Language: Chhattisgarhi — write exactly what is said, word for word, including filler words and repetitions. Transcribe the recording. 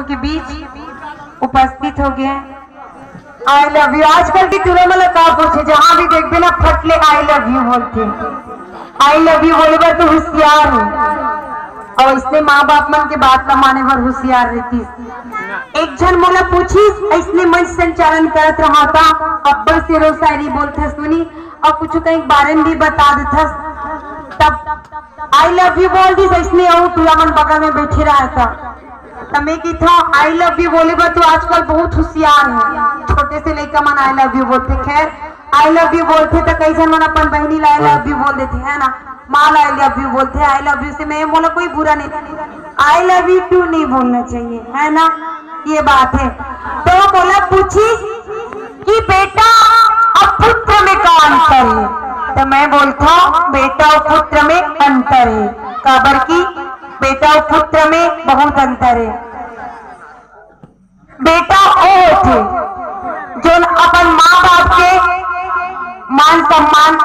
के बीच उपस्थित हो गए हैं। I love you. आजकल के टूरा मन ला का पूछे, जहां भी देखबे ना, फट ले आई लव यू बोलथे। आई लव यू बोले बर तो होशियार हो, अउ इसने माँ बाप मन के बात ला माने बर होशियार रहितिस। एक झन मोला पूछिस, इसने मंच संचालन करत रहा था, अब्बड़ शेरो शायरी बोलथस सुनी, अउ कुछ कहीं बारे में भी बता देथस, तब आई लव यू बोल दिस, इसने अउ टूरा मन बगल में बैठे रहा था। त मैं कहिथंव, आई लव यू बोले बर तो आजकल बहुत होशियार है, छोटे से लइका मन आई लव यू बोलथे। खैर, आई लव यू बोलथे त कई झन मन अपन बहिनी ला आई लव यू बोल देथे, है ना, माँ ला आई लव यू बोलथे। आई लव यू से मैं, मोला कोई बुरा नहीं, आई लव यू टू नहीं बोलना चाहिए, है ना, ये बात है। तो मोला पूछिस कि बेटा अउ पुत्र में का अंतर है, त मैं बोलथंव, बेटा अउ पुत्र में अंतर है, काबर कि बेटा अउ पुत्र में बहुत अंतर है। बेटा ओ होथे, जोन अपन माँ बाप के मान सम्मान